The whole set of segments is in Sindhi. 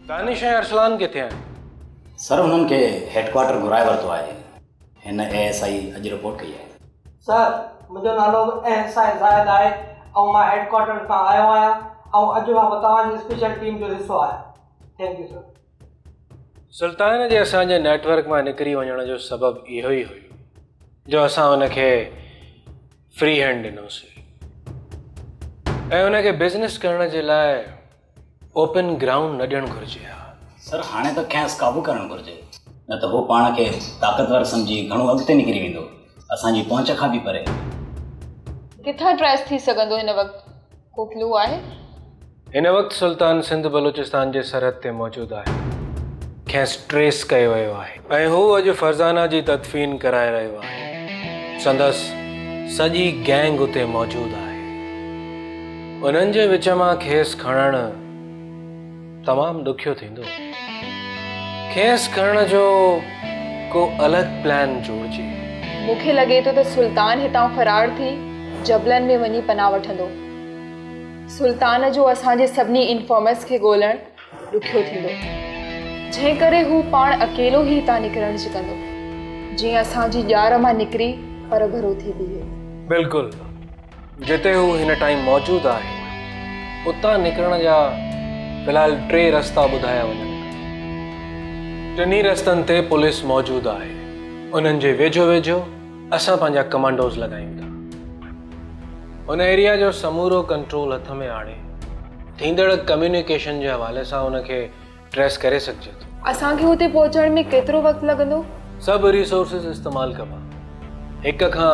دانش ۽ ارسلان ڪٿي آهن؟ سر انهن کي هيڊ ڪوارٽر گهرائي ورتو آهي. هن اي ايس I اڄ رپورٽ ڪئي آهي. سر منهنجو نالو به اي ايس I زاهد آهي ۽ مان هيڊ ڪوارٽر کان آيو آهيان ۽ اڄ مان به توهان جي اسپيشل ٽيم جو حصو آهيان. Thank you sir. سلطان جي اسان جي نيٽ ورڪ مان نڪري وڃڻ جو سبب اهو ئي هيو جو اسان ان کي فري هينڊ ڏنوسين ۽ ان کي بزنس ڪرڻ جي لاء اوپن گرائونڊ نه ڏيڻ گهرجي ها. سر هاڻي ته کانئس قابو ڪرڻ گهرجي نه ته هو پاڻ کي طاقتور سمجهي گهڻو اڳتي نڪري ويندو اسان جي پهچ کان به پري. ڪٿان ٽريس ٿي سگهندو هن وقت ڪو ڪلو آهي؟ هن وقت سلطان سنڌ بلوچستان جي سرحد تي موجود آهي کيس ٽريس ڪيو ويو آهي ۽ هو اڄ فرزانه جي تدفين ڪرائي رهيو آهي سندس سڄي گينگ اتي موجود آهي. انهن جي وچ مان کيس کڻڻ تمام ڏکيو ٿيندو. کيس کڻڻ جو ڪو الڳ پلان جوڙجي. مون کي لڳي ٿو ته سلطان هتان فرار ٿي جبلن ۾ وڃي پناهه وٺندو. سلطان جو اسان جي سڀني انفارمرز کي ڳولڻ ڏکيو ٿيندو. جنهن ڪري هو پاڻ اڪيلو ئي هتان نڪرڻ جي ڪندو. جيئن اسان جي ڄار مان نڪري پرڀرو ٿي بيهي. بلڪل. جتي هو هن ٽائيم موجود آهي، اتان نڪرڻ جا في الحال ٽي رستا ٻڌايا وڃن ٿا. ٽنهي رستن تي پوليس موجود آهي. انهن جي ويجهو ويجهو اسان پنهنجا ڪمانڊوز لڳايون ٿا. ان ايريا جو سمورو ڪنٽرول هٿ ۾ آڻي ٿيندڙ ڪميونيڪيشن جي حوالي سان ان کي ٽريس ڪري سگهجي ٿو. اسان کي اتي پهچڻ ۾ ڪيترو وقت لڳندو؟ سڀ ريسورسز استعمال ڪبا. هڪ کان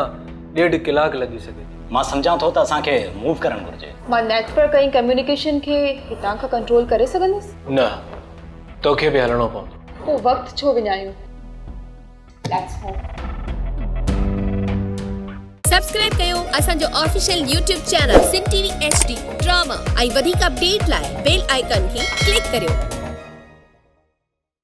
ڏيڍ ڪلاڪ لڳي سگهي ٿو. مان سمجهان ٿو ته اسان کي موو ڪرڻ گهرجي. مان نيٽ ورڪ ۽ ڪميونيڪيشن کي هتان کان ڪنٽرول ڪري سگهندس؟ نه، توکي به هلڻو پوندو. پوء وقت ڇو وڃايون؟ Let's move. Subscribe ڪيو اسان جو official YouTube channel Sindh T V H D drama ۽ وڌيڪ اپڊيٽ لاء بيل آئيڪان کي ڪلڪ ڪريو.